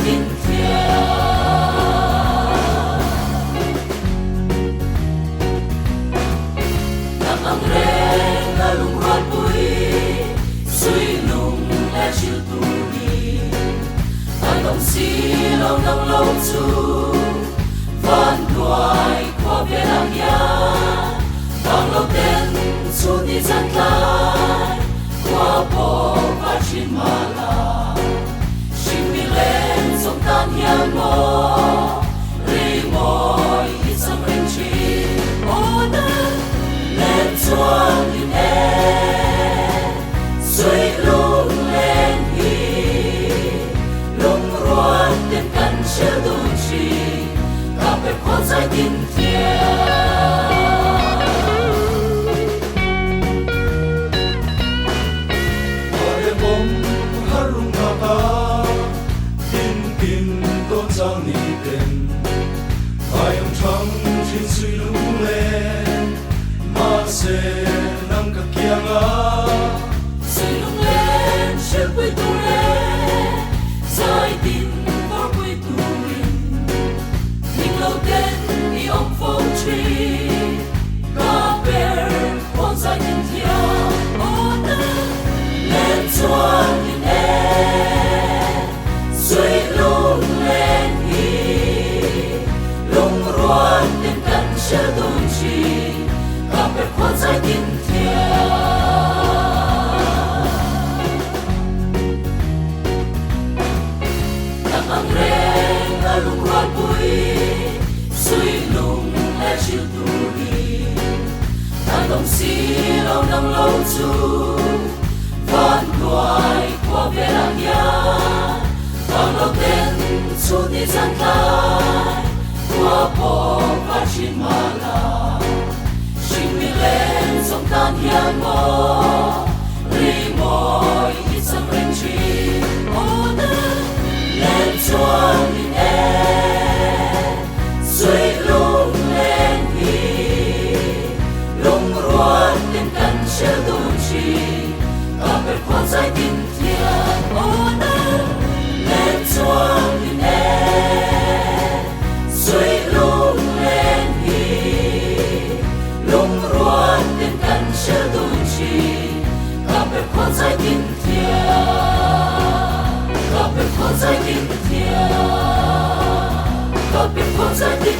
tin thiam. Nang ang reng a lungrualpui, suihlung leh hrilh turin. An awm si lo nang lo chu, van hnuai khua velah hian vang lo ten chu ni zan tlai khua pawh va thin mah la. Hring mi len zawng tan hian maw rimawi hi cham reng thin. Aw nang len chuan in e suihlung len hi lungrual ten kan hrilh dun thin ka pe khaw zai tin thiam. Mare bawm har rung ngak a, tin tin tawn chang ni ten Vai ang thang thin sui lunglen, mahse nang ka kiang a. Sui lunglen hrilhpui tur e, zai tin vawrpui turin Ning lo ten i awm fo thin, ka ber khawn zai tin thiam aw na len chuan in e suih lunglen hi lungrual ten kan hrilh dun thin, ka ber khawn zai tin thiam. Nang ang reng a lungrualpui suihlung leh hrilh turin An awm si lo nang lo chu van hnuai khua velah hian vang lo ten chhun ni zan tlai khua pawh va thin mah la hring mi len zawng tan hian maw rimawi hi cham reng thin. Aw nang len chuan in e suihlung len hi lungrual ten kan hrilh dun thin ka ber khawn zai tin thiam. Aw nang len chuan in e suihlung len hi lungrual ten kan hrilh dun thin ka ber khawn zai tin thiam. Ka ber khawn zai tin thiam. Ka ber khawn zai tin.